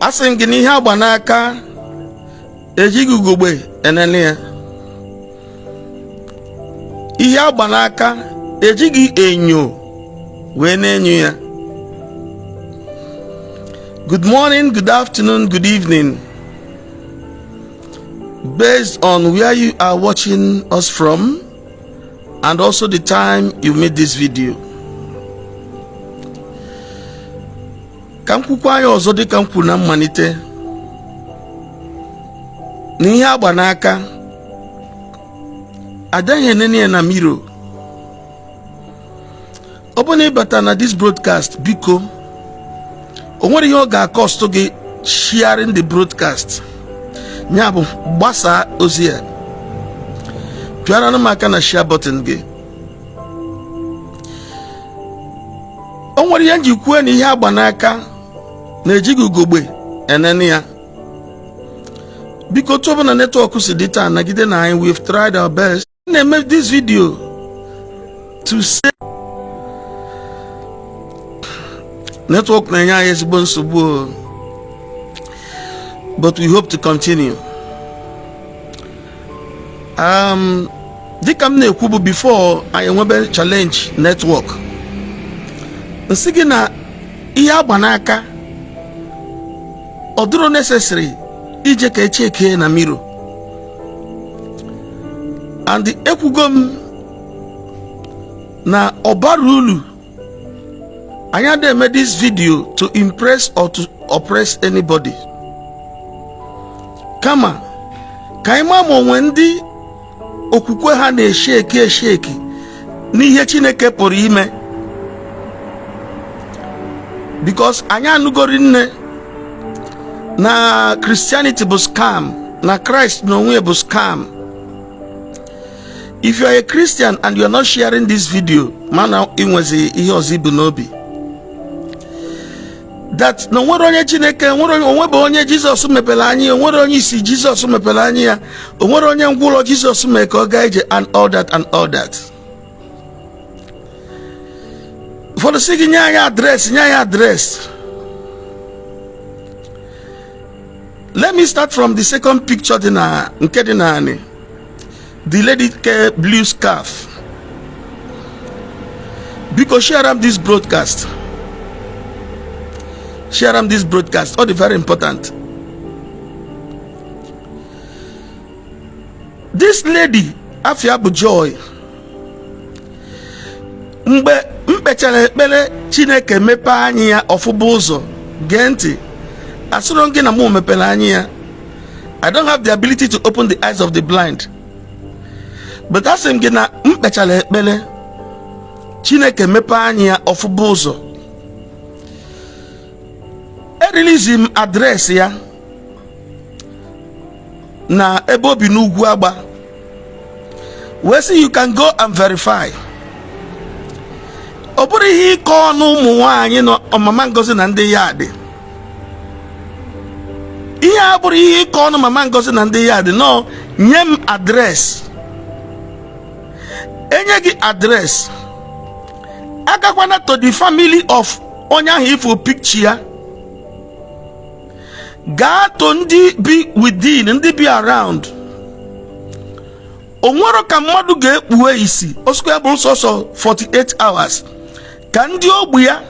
Asị m gị na ihe agba n'aka ejighị ugogbe enene ya. Ihe agba n'aka ejighị enyo wee na-enyo ya. Good morning, good afternoon, good evening, based on where you are watching us from and also the time you made this video. Ka m kwukwa ya ọzọ dịka m kwuru na mmalite na ihe agba n'aka adaghị enene ya na mirror. Ọ bụrụ na ị bata na this broadcast, biko, o nwere ihe ọ ga-acost gị sharing the broadcast, ya bụ gbasaa ozi a, pịara m aka na share button gị. O nwere ihe m ji kwuo na ihe agba n'aka na-ejighị ugogbe enene ya. Biko, otu ọbụla network si dị taa, nagide na anyị. We've tried our best na-eme this video to say network na-enye anyị ezigbo nsogbu, but we hope to continue. Dịka m na-ekwu bụ before anyị enwebe challenge network, m sị gị na ihe agba n'aka ọ dịrọ necessary ije ka echeke na mirror. And ekwugo m na ọ bara ulu anyị adịghị eme this video to impress or to oppress anybody, kama ka anyị maa ma o nwe ndị okwukwe ha na-eshake eshake n'ihe Chineke pụrụ ime, because anyị anụgori nne na Christianity bụ scam, na Christ n'onwe bụ scam. If you are a Christian and you are not sharing this video, mana ị nwezi ihe ọzọ i bu n'obi that na onwere onye Chineke nwere onwe bụ onye Jizọs mepere anya ya, onwere onye isi Jizọs mepere anya ya, onwere onye ngwụlọ Jizọs mee ka ọ gaa ije, and all that and all that. Ụfọdụ sị gị nye anyị address, nye anyị address. Let me start from the second picture dị na nke dị naanị the lady ke blue scarf. Biko, share am this broadcast, share am this broadcast, ọ dị very important. This lady afa ya bụ Joy. Mgbe m kpechara ekpere Chineke mepee anya ya ọ fụba ụzọ, gee ntị, asịrọ m gị na mụ mepere anya ya. I don't have the ability to open the eyes of the blind, but asị m gị na m kpechara ekpere Chineke mepee anya ya ọ fụba ụzọ, erelease m address ya na ebe o bi n'Ugwu Agba, wee sị you can go and verify. Ọ bụrụ ihe ịkọ ọnụ ụmụ nwaanyị nọ Mama Ngozi na ndị ya dị, ihe a bụrụ ihe ịkọ ọnụ Mama Ngozi na ndị ya dị nọ, nye m address, enye gị address, agakwana to the family of onye ahụ ị fụ picture ya, gaa to ndị bi within, ndị bi around. O nwero ka mmadụ ga-ekpuwe isi osikwa ya bụrụ sọsọ 48 hours ka ndị ogbe ya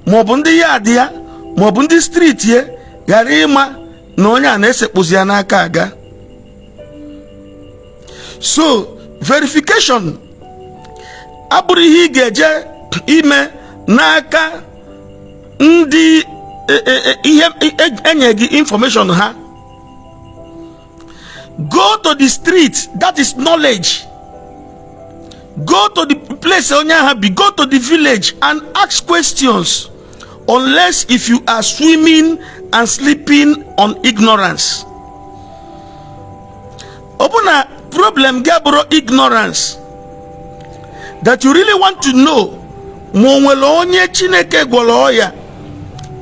maọbụ ndị yard ya maọbụ ndị street ya ghara ịma na onye a na-esekpụzi ya n'aka aga. So verification abụrụ ihe ị ga-eje ime n'aka ndị ihe enye gị information ha. Go to the street, that is knowledge. Go to the place onye ahụ bi, go to the village and ask questions, unless if you are swimming and sleeping on ignorance. Ọ bụ na problem gị abụrụ ignorance that you really want to know ma o nwere onye Chineke gwọrọ ọya,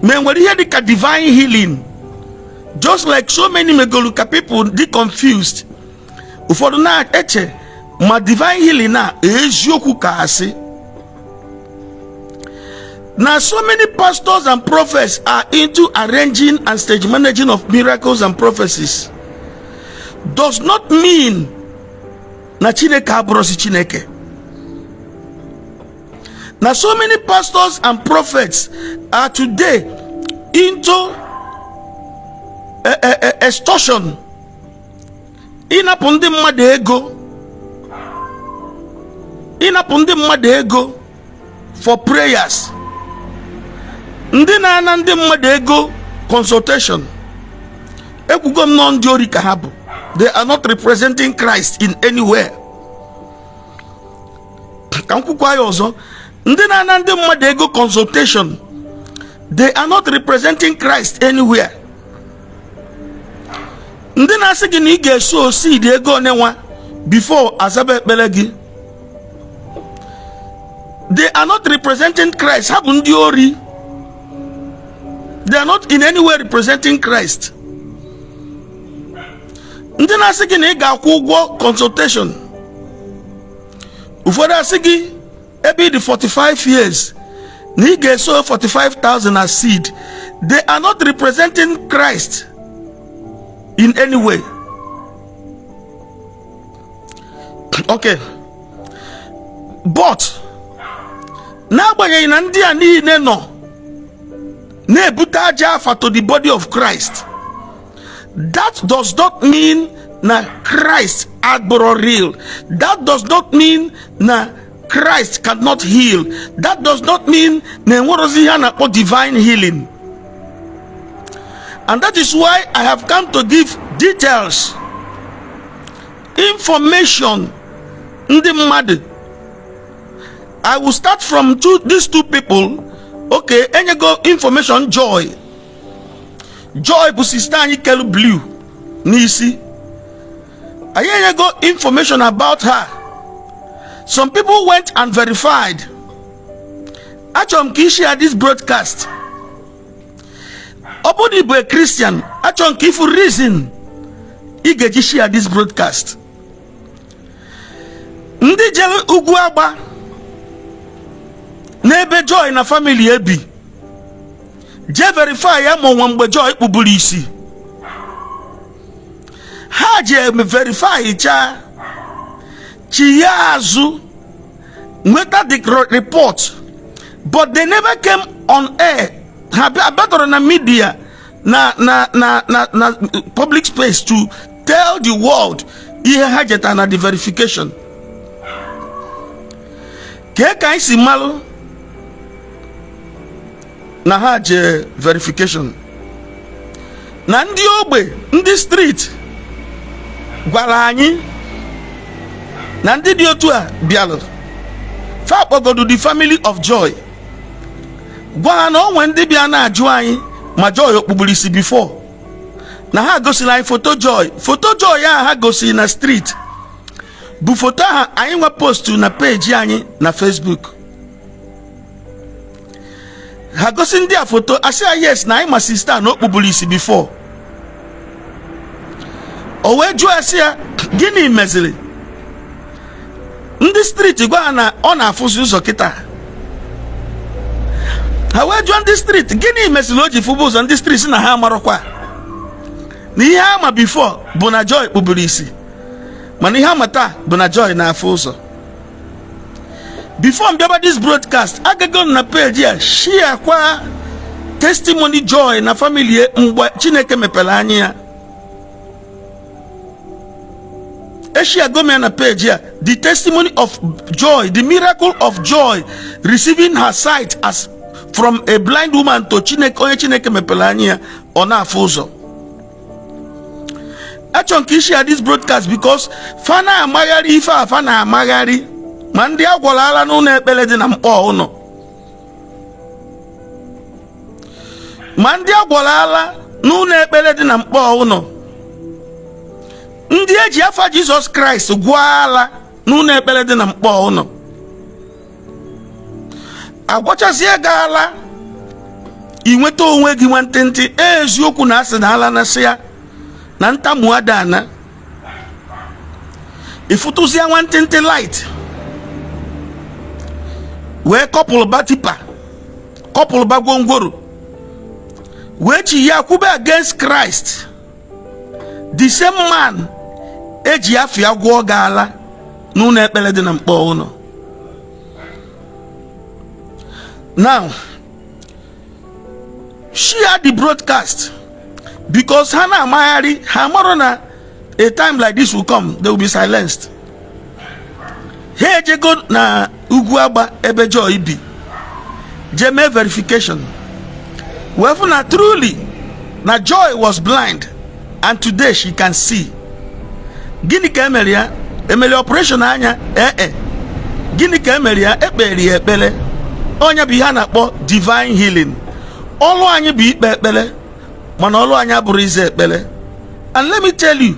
ma e nwere ihe dịka divine healing, just like so many megolu ka people dị confused. Ụfọdụ na-eche ma divine healing na eziokwu ka asị. Na so many pastors and prophets are into arranging and stage managing of miracles and prophecies does not mean na Chineke abụrụzi Chineke. Na so many pastors and prophets are today into extortion, ịnapụ ndị mmadụ ego, ịnapụ ndị mmadụ ego for prayers, ndị na-ana ndị mmadụ ego consultation. Ekwugo m nọ, ndị ori ka ha bụ. They are not representing Christ in anywhere. Ka m kwukwa ya ọzọ, ndị na-ana ndị mmadụ ego consultation, they are not representing Christ anywhere. Ndị na-asị gị na ị ga-eso seed ego one nwa before azaba ekpere gị, they are not representing Christ. Ha bụ ndị ori. They are not in any way representing Christ. Ndị na-asị gị na ị ga-akwụ ụgwọ consultation, ụfọdụ asị gị ebe ị dị 45 years na ị ga-eso 45,000 as seed, they are not representing Christ in any way. Okay, but n'agbanyeghị na ndị a niile nọ na-ebute aja afa to the body of Christ, that does not mean na Christ abụrọ real. That does not mean na Christ cannot heal. That does not mean na enwerozi ihe a na-akpọ divine healing. And that is why I have come to give details, information ndị mmadụ. I will start from these two people. Okay, enyego information Joy. Joy bụ sister anyị kelu blue n'isi. Anyị enyego information about her. Some people went and verified. Achọrọ m ka ị share this broadcast. Ọ bụrụ na ị bụ a Christian, achọrọ m ka ịfụ reason ị ga-eji share this broadcast. Ndị jere ugwu agba n'ebe Joy na family ebi jee verify ya ma onwe mgbe Joy kpuburu isi, ha ji verify chaa chi ya azụ nweta the report, but they never came on air. Ha abịatọrọ na media na public space to tell the world ihe ha jeta na the verification. Kee ka anyị si malụ na ha jee verification? Na ndị ogbe, ndị street gwara anyị na ndị dị otu a bịalụ fa kpọgodu the family of Joy, gwa ha na o nwee ndị bịa na-ajụ anyị ma Joy okpuburu isi before, na ha gosiri anyị foto Joy. Foto Joy ahụ ha gosiri na street bụ foto ahụ anyị nwe post na page anyị na Facebook. Ha gosi ndị a foto, asị ya yes, na anyị ma sister na o kpuburu isi before. O wee jụọ asị ya gịnị meziri? Ndị street gwa ha na ọ na-afụzi ụzọ kịta. Ha wee jụọ ndị street gịnị meziri o ji fụba ụzọ? Ndị street sị na ha amarọkwa, na ihe ama before bụ na Joy kpuburu isi, mana ihe ama taa bụ na Joy na-afụ ụzọ. Before m bịaba this broadcast, agago m na page a share kwa testimony Joy na family mgbe Chineke mepere anya ya. Esharego m ya na page a, the testimony of Joy, the miracle of Joy receiving her sight as from a blind woman to Chineke, onye Chineke mepere anya ya, ọ na-afụ ụzọ. Achọrọ m ka ị share this broadcast because fa na-amagharị ife a, fa na-amagharị ma ndị a gwọrọ ala n'ụlọ ekpere dị na mkpọ ụnọ, ma ndị a gwọrọ ala n'ụlọ ekpere dị na mkpọ ụnọ, ndị eji afa Jizọs Kraịst gwọọ ala n'ụlọ ekpere dị na mkpọ ụnọ, agwọchazie gị ala, ị nweta onwe gị nwantịntị. Eziokwu na asị na ala na-asị ya na ntamu adana, ịfụtụzie nwantịntị light wee kọpụlụ ba tipper Kọpụlụba gwongworo wee chi ya kwube against Christ, the same man eji afa ya gwọọ gị ala n'ụlọ ekpere dị na Nkpor ụlọ. Now share the broadcast, because ha na-amagharị, ha marọ na a time like this will come, they will be silenced. Ha ejego na Ugwu Agba ebe Joy bi jee mee verification, wee fụ na truly na Joy was blind and today she can see. Gịnị ka emere ya? Emere operation anya? Ee. Gịnị ka emere ya? Ekpere ya ekpere. Onye bụ ihe a na-akpọ divine healing. Ọlụ anyị bụ ikpe ekpere, mana ọlụ anyị abụrụ ize ekpere. And let me tell you,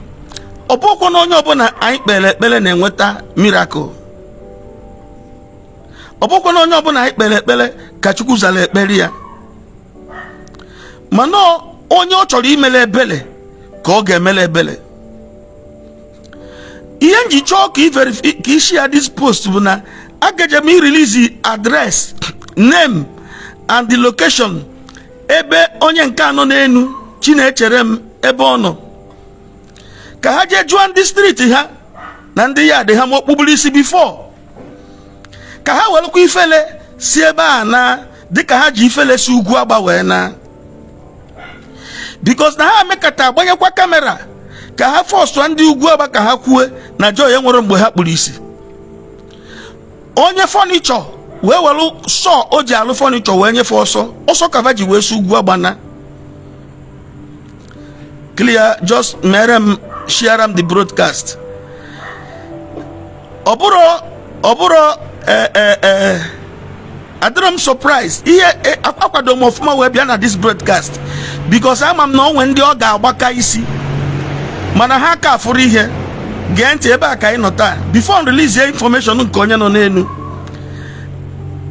ọ bụkwa na onye ọbụla anyị kpere ekpere na-enweta miracle. Ọ bụkwa na onye ọbụla anyị kpere ekpere ka Chukwu zara ekpere ya. Mana onye ọ chọrọ imele ebele ka ọ ga-emele ebele. Ihe nji chọọ ka ị share this post bụ na agaje m irelease address, name and the location ebe onye nke anọ n'enu Chinechere m ebe ọ nọ, ka ha jee jụọ ndị street ha na ndị yard ha ma okpuburu isi before, ka ha werekwa ifele si ebe a na dịka ha ji ifele si Ugwu Agba wee na, because na ha emekata agbanyekwa camera ka ha force ndị Ugwu Agba ka ha kwue na Joy enwere mgbe ha kpuru isi. Onye furniture wee were saw o ji alụ furniture wee nyefe ọsọ ọsọ kava ji wee si Ugwu Agba na clear. Just mere m share am the broadcast. Ọ bụrụ ee, adịrọ m surprise. Ihe akwado m ọfụma wee bịa na this broadcast, because ama m na onwe ndị ọ ga-agbaka isi, mana ha ka fụrụ ihe. Gee ntị ebe a ka anyị nọ taa. Before release information nke onye nọ n'elu,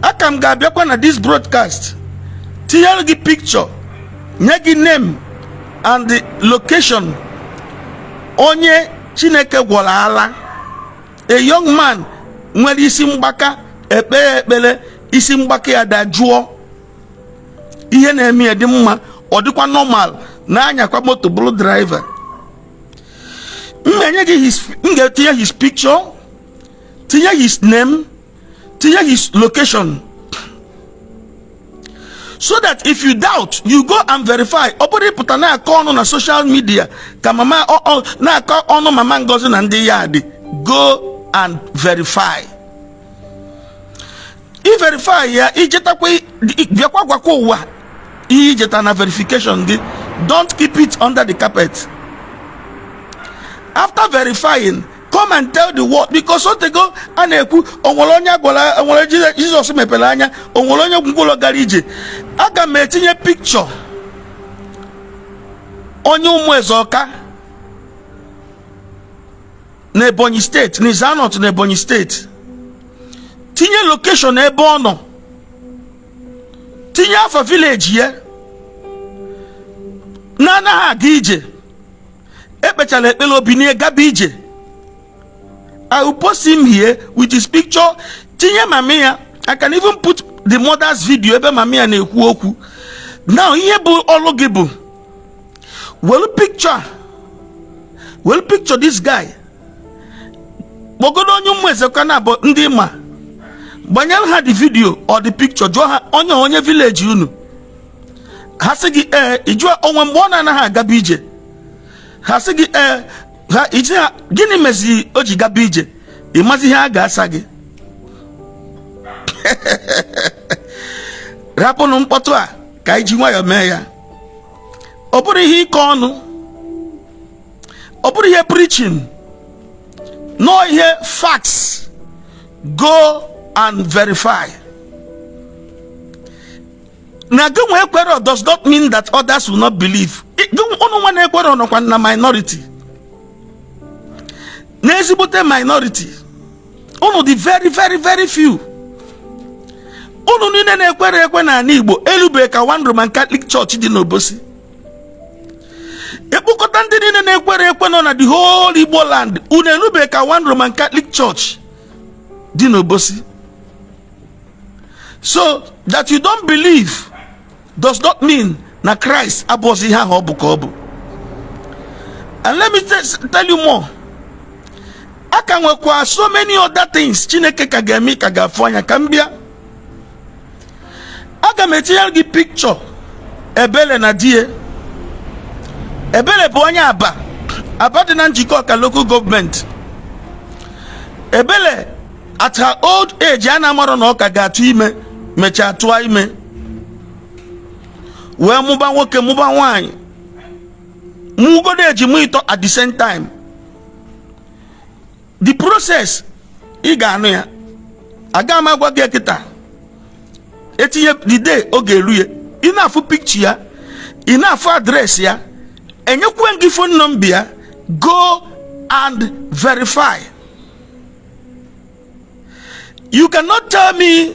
aka m ga-abịakwa na this broadcast tinyere gị picture, nye gị name and the location onye Chineke gwọrọ ala, a young man nwere isi mgbaka. Ekpe ekpere, isi mgbaka ya dajụọ, ihe na-eme ya dị mma, ọ dịkwa normal, na-anyakwa moto, bụrụ driver. M ga-enye gị his, m ga-etinye his picture, tinye his name, tinye his location, so that if you doubt, you go and verify. Ọ bụrụ ịpụta na-akọ ọnụ na social media ka mama na-akọ ọnụ mama Ngozi na ndị ya dị. Go and verify. I verify ya, ijetakwa, bịakwa gwakwa ụwa ihe ijeta na verification gị. Don't keep it under the carpet. After verifying, come and tell the world, because otego a na-ekwu onwere onye agwara, onwere Jizọs mepere anya, onwere onye ngwụlọ gara ije. Aga m etinye picture onye Ụmụeze Ọka na Ebonyi Steeti, na Izanọt na Ebonyi Steeti, tinye location ebe ọ nọ, tinye afa village ya na-anaghị aga ije, ekpechara ekpere obinie gaba ije. I will post him here with his picture, tinye mami ya. I can even put the mother's video ebe mami ya na-ekwu okwu. Now ihe bụ ọlụ gị bụ were picture, were picture this guy, kpọgodo onye ụmụ ezekwa na abụ ndị ma, gbanyere ha the video or the picture, jụọ ha onye onye village unu. Ha sị gị ee. Ị jụọ onwe mgbe ọ na-anaghị agaba ije. Ha sị gị ee. Ha iji ha, gịnị meziri o ji gaba ije? Ị mazi ihe a ga-asa gị. Rapụnụ mkpọtụ a ka anyị ji nwayọọ mee ya. Ọ bụrụ ihe ịkọ ọnụ, ọ bụrụ ihe preaching, no, ihe facts. Go and verify. Na gị nwe ekwero does not mean that others will not believe. Unu nwa na-ekwero nọkwa na minority, n'ezigbote minority. Unu dị very, very, very few. Unu niile na-ekwere ekwe n'ala Igbo elube ka one Roman Catholic Church dị n'Obosi. Ekpokọta ndị niile na-ekwere ekwe nọ na the whole Igbo land, unu elube ka one Roman Catholic Church dị n'Obosi. So that you don't believe does not mean na Christ abụghịzi ihe ahụ ọ bụ ka ọ bụ. And let me tell you more. A ka nwekwa so many other things Chineke ka ga-eme ka ga-afụ anya. Ka m bịa, aga m etinyere gị picture Ebele na di ya. Ebele bụ onye Aba. Aba dị na Njikọka Local Government. Ebele at her old age a na-amarọ na ọ ka ga-atụ ime, mechaa tụọ ime wee mụba nwoke, mụba nwaanyị, mụgodo ejima ịtọ at the same time. The process ị ga-anụ ya, aga m agwa gị kịta. Etinye the day ọ ga-eru ya, ị na-afụ picture ya, ị na-afụ address ya, enyekwe gị phone number ya. Go and verify. You cannot tell me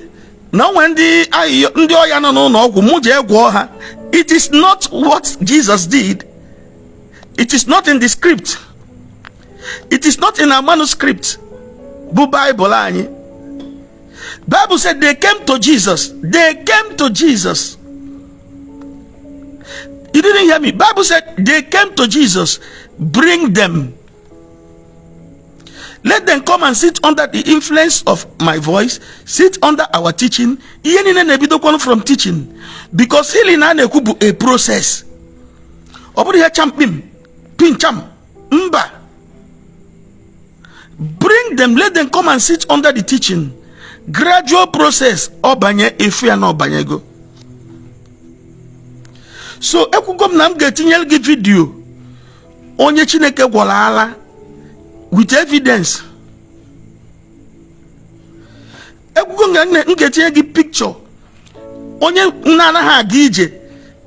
na onwe ndị ayịyọ, ndị ọya nọ n'ụlọ ọgwụ, mụ jee gwọọ ha. It is not what Jesus did. It is not in the script. It is not in our manuscript bụ Bible anyị. Bible said they came to Jesus. They came to Jesus. You didn't hear me. Bible said they came to Jesus. Bring them, let them come and sit under the influence of my voice, sit under our teaching. Ihe niile na-ebidokwanụ from teaching, because healing a na-ekwu bụ a process. Ọ bụrụ ihe champim pincham, mba. Bring them, let them come and sit under the teaching. Gradual process. Ọ banye efu ya na ọbanyego. So ekwugo m na m ga-etinyere gị video onye Chineke gwọrọ ala with evidence. Ekwugo m na m ga-etinye gị picture onye na-anaghị aga ije,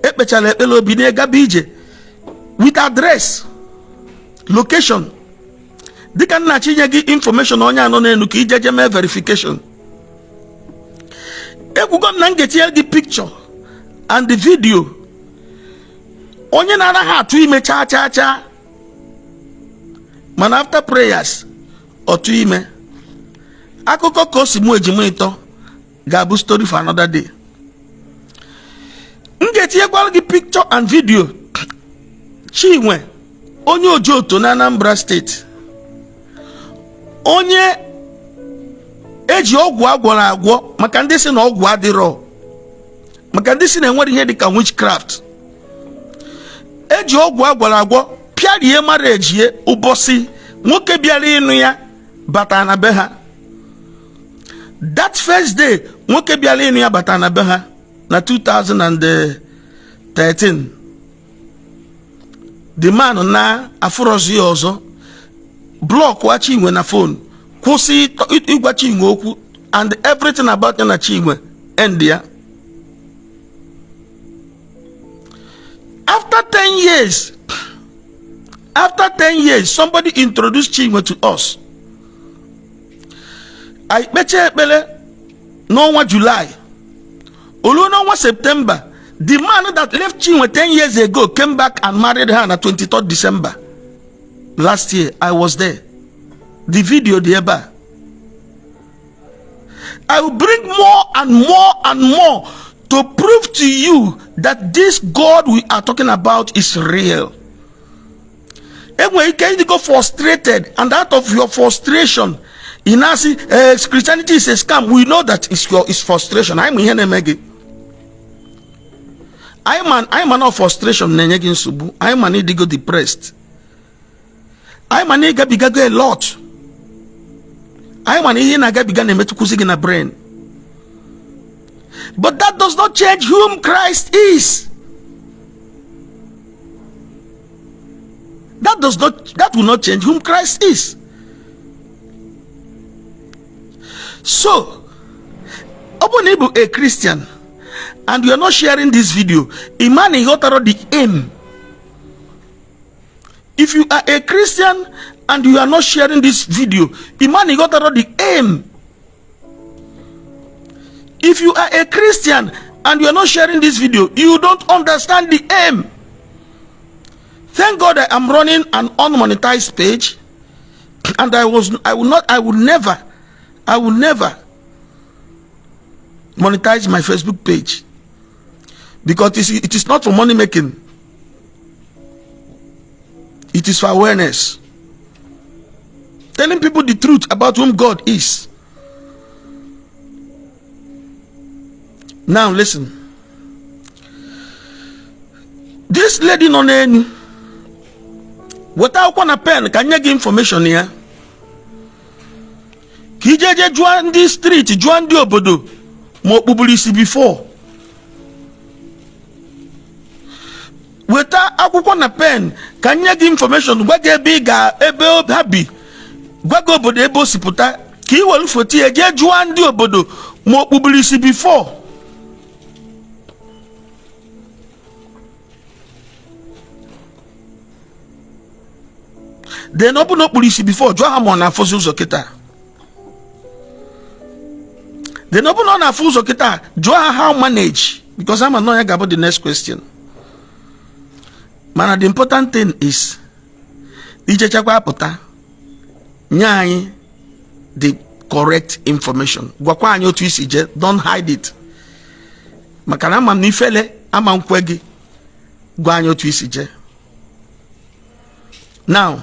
ekpechara ekpere, obi na-egaba ije, with address, location. Dịka nna chinye gị information onye anọ n'elu ka ijeje mee verification. Ekwugo m na m ga-etinye gị picture and the video onye na-anaghị atụ ime chaa chaa chaa, mana after prayers ọtụ ime. Akụkọ ka o si mụ ejima ịtọ ga-abụ story for another day. M ga-etinyekwara gị picture and video Chinwe, onye Ojoto na Anambra Steeti, onye eji ọgwụ agwọrọ agwọ, maka ndị si na ọgwụ adịrọ, maka ndị si na enwere ihe dịka witchcraft. Eji ọgwụ agwọrọ agwọ pịarie mara ejie. Ụbọchị nwoke bịara ịnụ ya bata na be ha, that first day nwoke bịara ịnụ ya bata na be ha na 2013, the man na afụrọzi ya ọzọ, block Chinwe na phone, kwụsị ịgwa Chinwe okwu, and everything about ya na Chinwe end ya. After 10 years, after 10 years, somebody introduced Chinwe to us. Anyị kpechaa ekpere n'ọnwa July, oluo n'ọnwa September, the man that left Chinwe 10 years ago came back and married her na 23rd December last year. I was there. The video dị ebe a. I will bring more and more and more to prove to you that this God we are talking about is real. Enwere ike ịdịgo frustrated, and out of your frustration ị na-asị, "Christianity is a scam." We know that it's your it's frustration. Anyị ma ihe na-eme gị. Anyị ma na frustration na-enye gị nsogbu. Anyị ma na ịdịgo depressed. Anyị ma na ịgabigago a lot. Anyị ma na ihe ị na-agabiga na-emetụkwụsị gị na brain. But that does not change whom Christ is. That will not change whom Christ is. So ọ bụrụ na ị bụ a Christian and you are not sharing this video, ị ma na ị ghọtara the aim. If you are a Christian and you are not sharing this video, ị ma na ị ghọtara the aim. If you are a Christian and you are not sharing this video, you don't understand the aim. Thank God I am running an unmonetized page, and I was I will not I will never I will never monetize my Facebook page because it is not for money making. It is for awareness. Telling people the truth about whom God is. Now listen. This lady nọ n'enu, weta akwụkwọ na pen ka nye gị information ya ka i jeje jụọ ndị street, jụọ ndị obodo ma o kpuburu isi before. Weta akwụkwọ na pen ka nye gị information, gwa gị ebe ị ga, ebe ha bi, gwa gị obodo ebe o si pụta, ka ị were foto ya jee jụọ ndị obodo ma o kpuburu isi before. Then ọ bụ na o kpuru isi before, jụọ ha ma ọ na-afụzi ụzọ kịta. Then ọ bụ na ọ na-afụ ụzọ kịta, jụọ ha how manage, because ama na ya ga-abụ the next question. Mana the important thing is ichechakwa apụta nye anyị the correct information, gwakwa anyị otu isi jee. Don't hide it, maka na ama m na ifele ama nkwe gị gwa anyị otu isi jee. Now,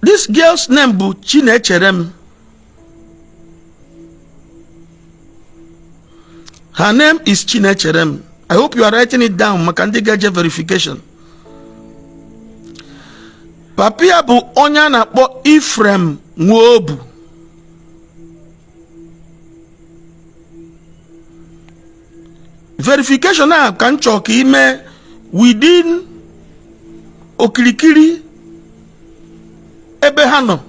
this girl's name bụ Chinecherem. Her name is Chinecherem. I hope you are writing it down maka ndị ga-eje verification. Papa ya bụ onye a na-akpọ Ephraim Nwobu. Verification a ka m chọọ ka ime within okirikiri ebe ha nọ,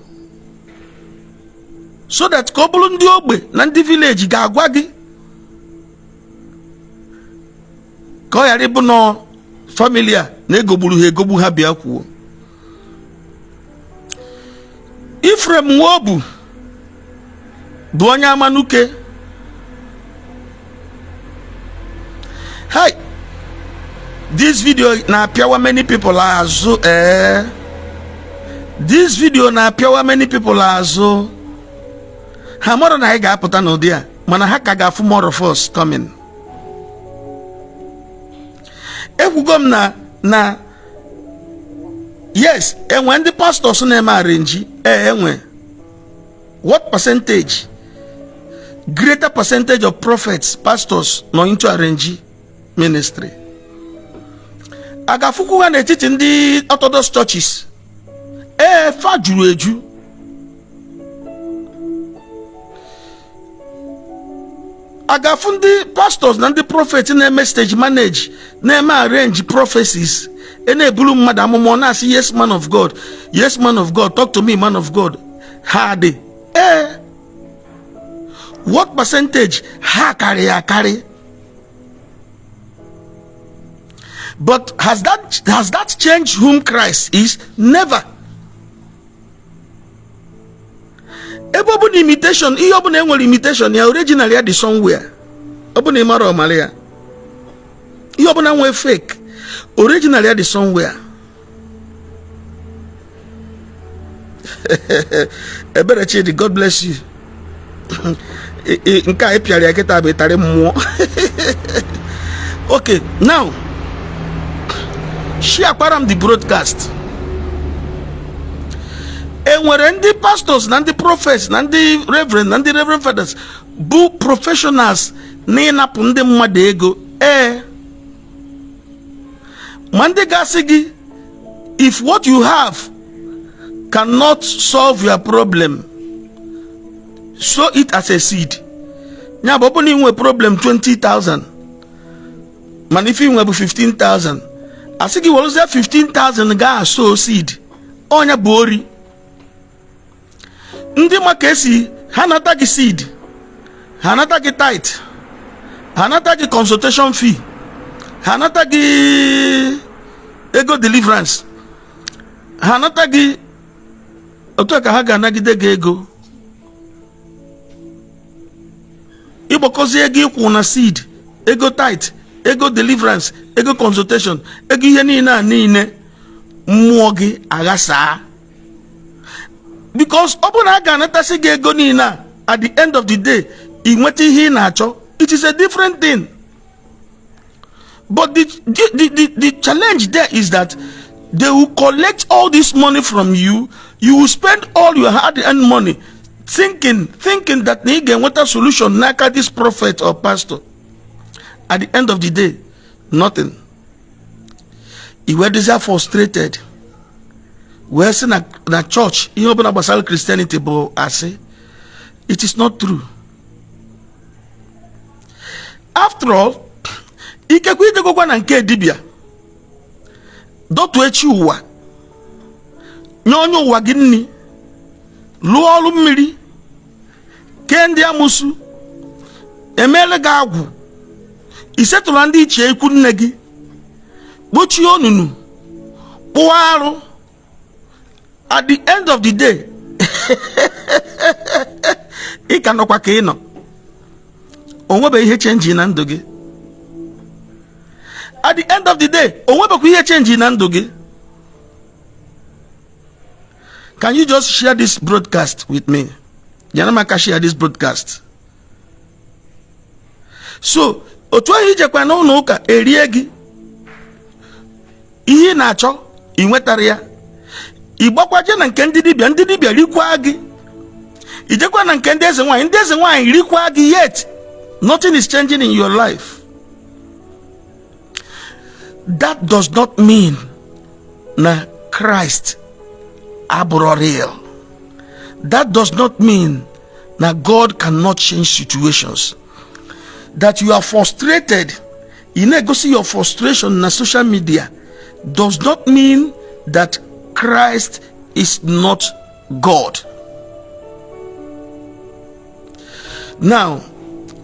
so that ka ọ bụrụ ndị ogbe na ndị village ga-agwa gị, ka ọ ghara ịbụ nọ family a na-egogburu ha egogbu ha bịa kwuo. Ephraim Nwobu bụ onye Amanuke. Hi, this video na-apịawa many people azụ. Ee, this video na-apịawa many people azụ. Ha mara na anyị ga-apụta n'ụdị a, mana ha ka ga-afụ more of us coming. Ekwugo m na yes, enwe ndị pastors na-eme arrange. Ee, enwe. What percentage? Greater percentage of prophets, pastors nọ into arrange ministry. A ga-afụkwu ha n'etiti ndị Orthodox churches. Ee, fa juru eju. A ga-afụ ndị pastors na ndị prophet na-eme stage manage, na-eme arrange prophecies, e na-eburu mmadụ amụma, ọ na-asị, "Yes, man of God. Yes, man of God. Talk to me, man of God." Ha dị. Ee, what percentage? Ha karịrị akarị. But has that changed whom Christ is? Never. Ebe ọ bụ na imitation, ihe ọ bụla e nwere imitation ya, original ya dị somewhere. Ọ bụ na ị mara ọmara ya, ihe ọ bụla nwee fake, original ya dị somewhere. Ebere Chidi, God bless you. Nke a ị pịara ya kịta bụ ịtarị mmụọ. Okay, now share kwara m the broadcast. Enwere ndị pastors na ndị prophets na ndị reverend na ndị reverend fathers bụ professionals na ịnapụ ndị mmadụ ego. Ee, ma ndị ga-asị gị, "If what you have cannot solve your problem, sow it as a seed." Ya bụ, ọ bụ na ị nwee problem 20,000, mana ife ị nwe bụ 15,000, asị gị werezie 15,000 gaa sow seed. Ọnya bụ ori. Ndị maka esi ha nata gị seed, ha nata gị tithe, ha nata gị consultation fee, ha nata gị ego deliverance, ha nata gị otu a ka ha ga-anagide gị ego. Ịgbakọzi ego ịkwụ na seed, ego tithe, ego deliverance, ego consultation, ego ihe niile a niile, mmụọ gị aghasaa, because ọ bụrụ na a ga-anatasị gị ego niile a At the end of the day, ị nweta ihe ị na-achọ. It is a different thing. But the challenge there is that they will collect all this money from you. You will spend all your hard-earned money thinking that na ị ga-enweta solution n'aka this prophet or pastor. At the end of the day, nothing. I wee dịzia frustrated, wee sị na church, ihe ọbụla gbasara Christianity bụ asị. It is not true. After all, ikekwe ijegokwa na nke dibịa dọtụ echi ụwa, nye onye ụwa gị nni, lụọ ọrụ mmiri, kee ndị amụsụ, emeela gị agwụ, isetụla ndị ichie ikwu nne gị, kpochie onunu, kpụọ arụ. At the end of the day, ị ka nọkwa ka ị nọ. O nwebeghị ihe change na ndụ gị. At the end of the day, o nwebekwa ihe change na ndụ gị. Can you just share this broadcast with me? Nyere m aka share this broadcast. So otu ahụ ijekwa n'ụlọ ụka erie gị ihe ị na-achọ, ị nwetara ya, ị gbakwaje na nke ndị dibịa, ndị dibịa rikwa gị, ijekwa na nke ndị eze nwaanyị, ndị eze nwaanyị rikwa gị, yet nothing is changing in your life. That does not mean na Christ abụrụ real. That does not mean na God cannot change situations. That you are frustrated, ị na-egosi your frustration na social media, does not mean that Christ is not God. Now,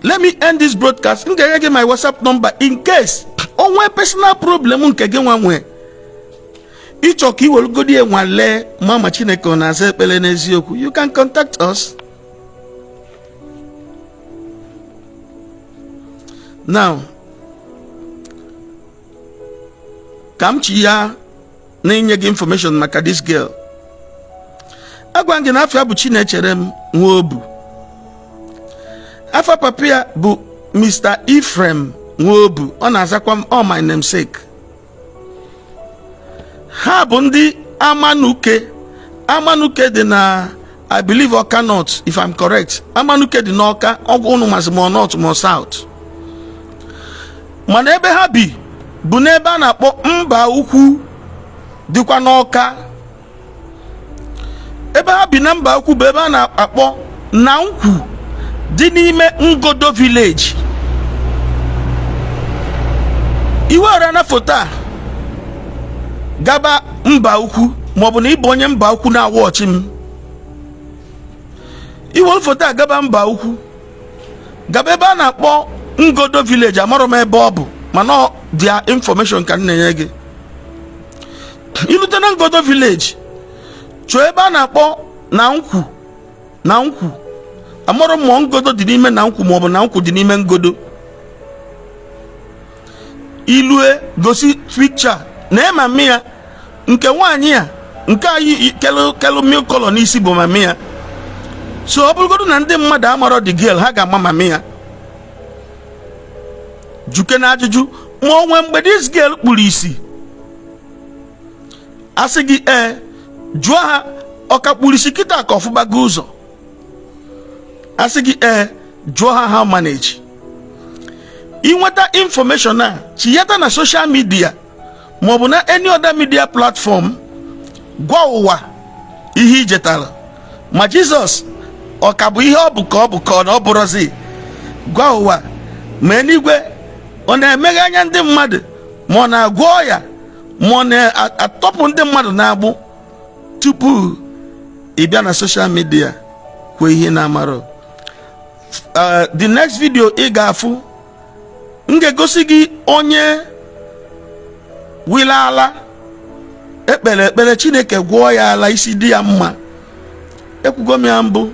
let me end this broadcast. M ga-enye gị my WhatsApp number in case o nwee personal problem nke gị nwa nwee, ịchọ ka ị werugodi ya nwalee ma Chineke ọ na-aza ekpere n'eziokwu. You can contact us. Now, ka m chi ya na-enye gị information maka this girl. Agwa gị na afa ya bụ Chinecherem Nwobu. Afa papa ya bụ Mr. Ephraim Nwobu. Ọ na-azakwa m all my namesake. Ha bụ ndị Amanuke. Amanuke dị na, I believe, Ọka North, if I'm correct. Amanuke dị n'Ọka, ọgwụ ụnụ masị ma ọ North ma ọ South. Mana ebe ha bi bụ n'ebe a na-akpọ Mba Ukwu, dịkwa n'Ọka. Ebe ha bi na Mba Ukwu bụ ebe a na-akpọ na Nkwu, dị n'ime Ngodo village. I were na foto a gaba Mba Ukwu, maọbụ na ị bụ onye Mba Ukwu na-awatch m, i were foto a gaba Mba Ukwu, gaba ebe a na-akpọ Ngodo village. Amarọ m ebe ọ bụ, mana their information ka m na-enye gị. I lute na Ngodo village, chọọ ebe a na-akpọ na Nkwu. Na Nkwu, amarọ m ma Ngodo dị n'ime na Nkwu maọbụ na Nkwu dị n'ime Ngodo. I lue, gosi picture na mami ya nke nwaanyị a, nke anyị kelu kelu milk color n'isi bụ mami ya. So ọ bụrụgodu na ndị mmadụ amarọ the girl, ha ga-ama mami ya. Juke na ajụjụ ma o nwee mgbe this girl kpuru isi. Asị gị ee, jụọ ha ọ ka kpuru isi kịta ka ọ fụbago ụzọ. Asị gị ee, jụọ ha how manage. I nweta information a, chiyata na social media maọbụ na any other media platform, gwa ụwa ihe ijetara, ma Jizọs ọ ka bụ ihe ọ bụ ka ọ bụ ka ọ na ọ bụrụzi. Gwa ụwa ma eluigwe ọ na-emeghe anya ndị mmadụ, ma ọ na-agwọ ọya, ma ọ na-atọpụ ndị mmadụ n'agbụ, tupu ị bịa na social media kwuo ihe na-amarọ. The next video ị ga-afụ, m ga-egosi gị onye wile ala ekpere ekpere Chineke gwọọ ya ala, isi dị ya mma. Ekwugo m ya mbụ.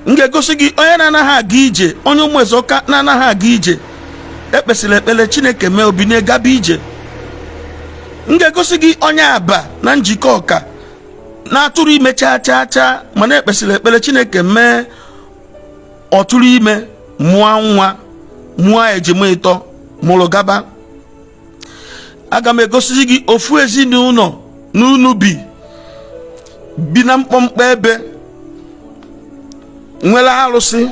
M ga-egosi gị onye na-anaghị aga ije, onye Ụmụezeọka na-anaghị aga ije, ekpesịrị ekpere Chineke mee o binie gaba ije. M ga-egosi gị onye Aba na Njikọka na-atụrụ ime chaa chaa chaa, mana ekpesịrị ekpere Chineke mee Ọ tụrụ ime, mụọ nwa, mụọ ejima ịtọ, mụrụ gaba. Aga m egosizi gị ofu ezinụlọ n'unu bi na mkpọmkpọ ebe nwere arụsị.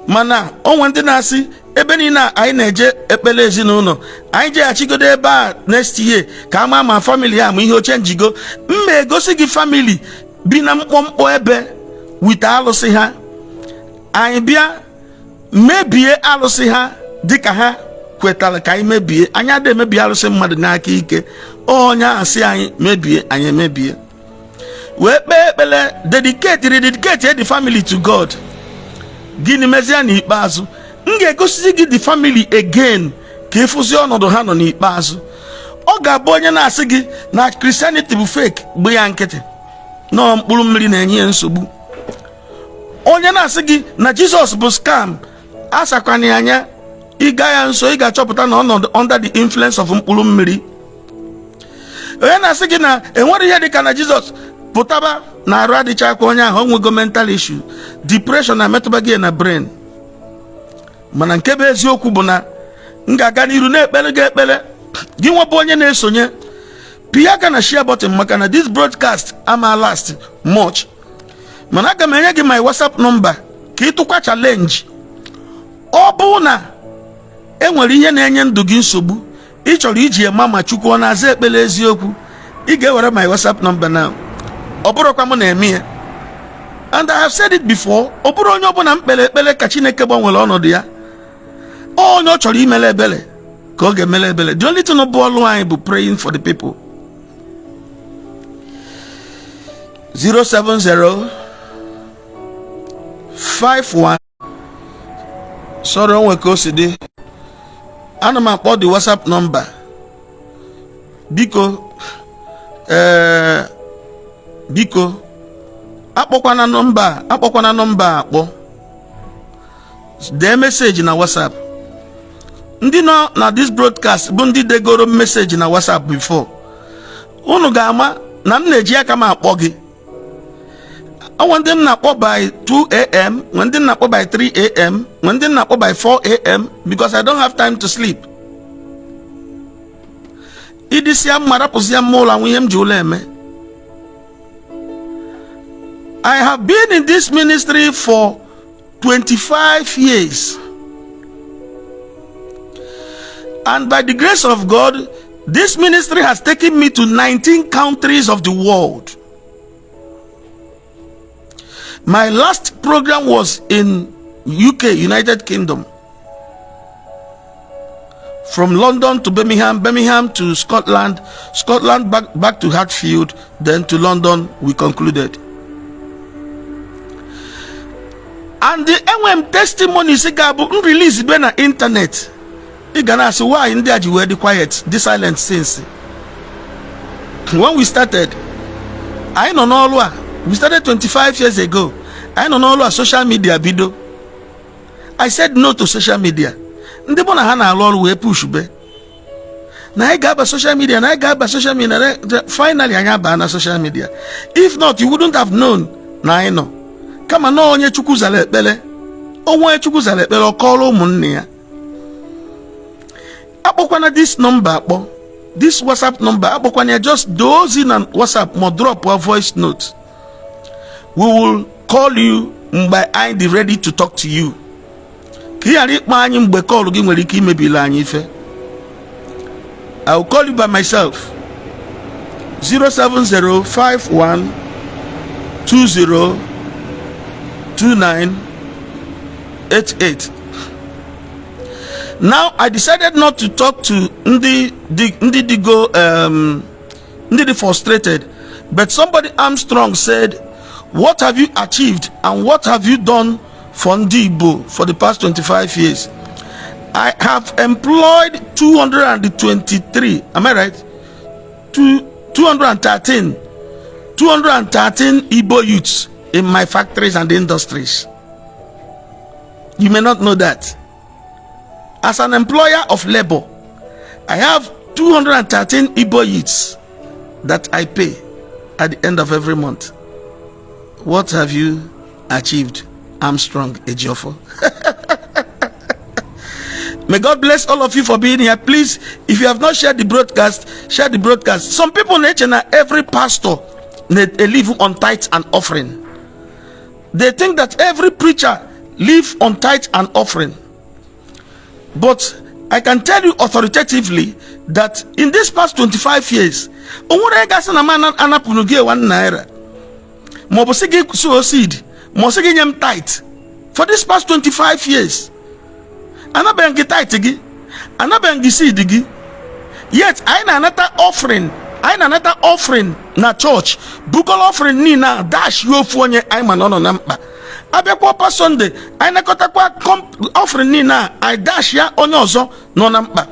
Mana o nwe ndị na-asị ebe niile anyị na-eje ekpere ezinụlọ anyị jeghachigodo ebe a next year ka ama ma family a ma ihe oche njigo. M ma egosi gị family bi na mkpọmkpọ ebe with alụsị ha. Anyị bịa mebie alụsị ha dịka ha kwetara ka anyị mebie. Anyị adịghị emebi alụsị mmadụ n'aka ike. Onye ahụ sị anyị mebie, anyị emebie, wee kpee ekpere, dedicate, rededicate the family to God. Gịnị mezie n'ikpeazụ? M ga-egosizi gị the family again ka ịfụzi ọnọdụ ha nọ n'ikpeazụ. Ọ ga-abụ onye na-asị gị na Christianity bụ fake, gbe ya nkịtị, nọọ mkpụrụ mmiri na-enye ya nsogbu. Onye na-asị gị na Jizọs bụ scam, asakwana ya anya. Ịga ya nso, ị ga-achọpụta na ọnọdụ under the influence of mkpụrụ mmiri. Onye na-asị gị na enwere ihe dịka na Jizọs pụtaba na arụ adịchakwa onye ahụ, o nwego mental issue, depression na-emetụba gị na brain. Mana nke bụ eziokwu bụ na m ga-aga n'iru na-ekpere gị ekpere. Gị nwebụ onye na-esonye, pịa aka na share button, maka na this broadcast ama last much. Mana aga m enye gị my WhatsApp number ka ị tụkwa challenge. Ọ bụ na enwere ihe na-enye ndụ gị nsogbu, ị chọrọ iji ema ma Chukwu ọ na-aza ekpere eziokwu, ị ga-ewere my WhatsApp number now. Ọ bụrụkwa m na-eme ya, and I have said it before, ọ bụrụ onye ọbụla m kpere ekpere ka Chineke gbanwere ọnọdụ ya. Onye ọ chọrọ imele ebere ka ọ ga-emele ebere. The only thing bụ ọlụ anyị bụ praying for the people. 070 51, sorry, onwe ka o si dị, ana m akpọ the WhatsApp number. Biko, ee, biko, akpọkwana nọmba, akpọkwana nọmba akpọ. Dee message na WhatsApp. Ndị nọ na this broadcast bụ ndị degoro message na WhatsApp before. Unu ga-ama na m na-eji aka m akpọ gị. Ọnwa ndị m na-akpọ by 2 a.m., nwe ndị m na-akpọ by 3 a.m., nwe ndị m na-akpọ by 4 a.m., because I don't have time to sleep. Ịdịsịa mma, rapụsịa mma ụlọ anwụ ihe m ji ụlọ eme. I have been in this ministry for 25 years, and by the grace of God, this ministry has taken me to 19 countries of the world. My last program was in UK, United Kingdom. From London to Birmingham, Birmingham to Scotland, Scotland back to Hartfield, then to London we concluded. And the enwe m testimonies ga-abụ m release be na internet, ị ga na-asị, why ndị a ji wee dị quiet, dị silent since when we started? Anyị nọ n'ọrụ a, we started 25 years ago. Anyị nọ n'ọrụ a, social media bido. I said no to social media. Ndị mụ na ha na-arụ ọrụ wee push be na anyị ga-aba social media, na anyị ga-aba social media. Finally anyị abaa na social media. If not, you wouldn't have known na anyị nọ. Kama na onye Chukwu zara ekpere, onwe Chukwu zara ekpere, ọ kọrọ ụmụnne ya. Akpọkwana this number akpọ, this WhatsApp number akpọkwana ya. Just dee ozi na WhatsApp ma drop a voice note. We will call you mgbe anyị dị ready to talk to you, ka ị ghara ịkpọ anyị mgbe call gị nwere ike imebili anyị ife. I will call you by myself. 07051 20 2988. Now I decided not to talk to ndị dịgo ndị dị frustrated, but somebody Armstrong said, "What have you achieved and what have you done for ndị Igbo for the past 25 years?" I have employed 223, am I right? 213, 213 Igbo youths in my factories and industries. You may not know that. As an employer of labor, I have 213 Igbo youths that I pay at the end of every month. What have you achieved? Armstrong Ejiofor. May God bless all of you for being here. Please, if you have not shared the broadcast, share the broadcast. Some people na-eche na every pastor na-live on tithe and offering. They think that every preacher live on tithe and offering. But I can tell you authoritatively that in this past 25 years, o nwere gasị na m anapụrụ gị 1 naira ma ọ bụ sị gị sow seed ma ọ sị gị nye m tithe. For this past 25 years, anabeghị gị tithe gị, anabeghị gị seed gị, yet anyị na-anata offering, anyị na-anata offering na church, bukọrọ offering niile a dash ya ofu onye anyị ma na ọ nọ na mkpa. Abịakwa ọpa Sunday, anyị nakọtakwa offering niile a, anyị dash ya onye ọzọ nọ na mkpa.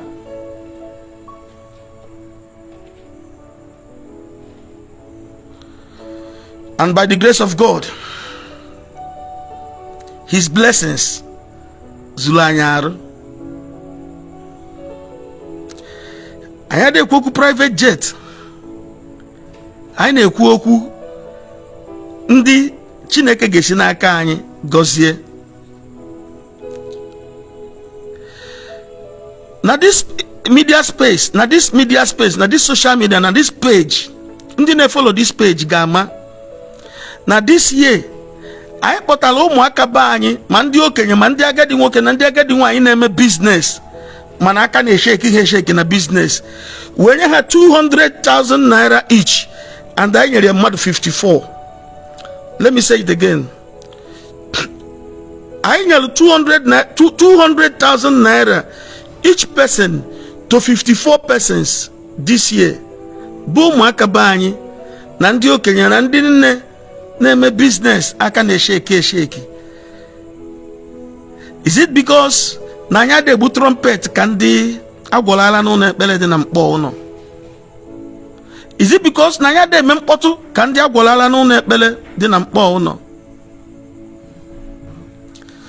And by the grace of God, his blessings zuru anyị arụ. Anyị adịghị ekwu okwu private jet, anyị na-ekwu okwu ndị Chineke ga-esi n'aka anyị gọzie. Na this media space, na this media space, na this social media, na this page, ndị na-efollow this page ga-ama na this year anyị kpọtara ụmụaka be anyị, ma ndị okenye ma ndị agadi nwoke na ndị agadi nwaanyị na-eme business, mana aka na-eshake ha eshake na business, wee nye ha 200,000 naira each, and anyị nyere mmadụ 54. Let me say it again: anyị nyere 200,000 naira each person to 54 persons this year, bụ ụmụaka be anyị na ndị okenye na ndị nne na-eme business aka na-eshake eshake. Is it because na anyị adịghị egbu trumpet ka ndị agwọrọala n'ụlọ ekpere dị na mkpọ ụlọ? Is it because na anyị adịghị eme mkpọtụ ka ndị agwọrọala n'ụlọ ekpere dị na mkpọ ụlọ?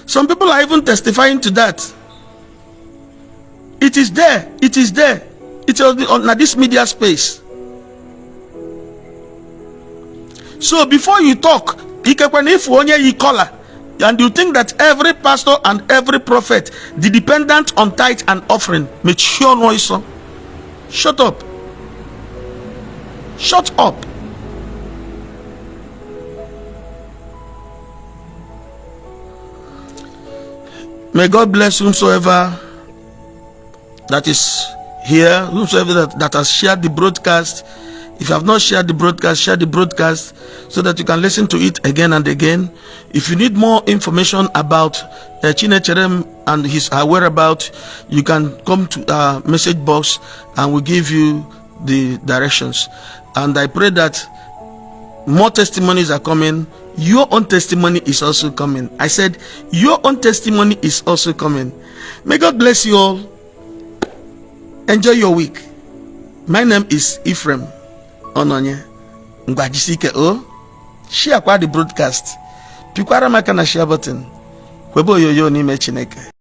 Some people are even testifying to that. It is there, it is there, it is on na this media space. So before you talk, ikekwe na ifu onye yi collar and you think that every pastor and every prophet dị dependent on tithe and offering, mechie ọnụ ọsọ. Shut up, shut up. May God bless whomsoever that is here, whomsoever that has shared the broadcast. If you have not shared the broadcast, share the broadcast so that you can listen to it again and again. If you need more information about Chinecherem and his whereabouts, you can come to our message box and we'll give you the directions. And I pray that more testimonies are coming. Your own testimony is also coming. I said, your own testimony is also coming. May God bless you all. Enjoy your week. My name is Ephraim Ononye. Ngwa, jisike o. Share kwa the broadcast. Pikwara m aka na share button. Kwebe oyoyo n'ime Chineke.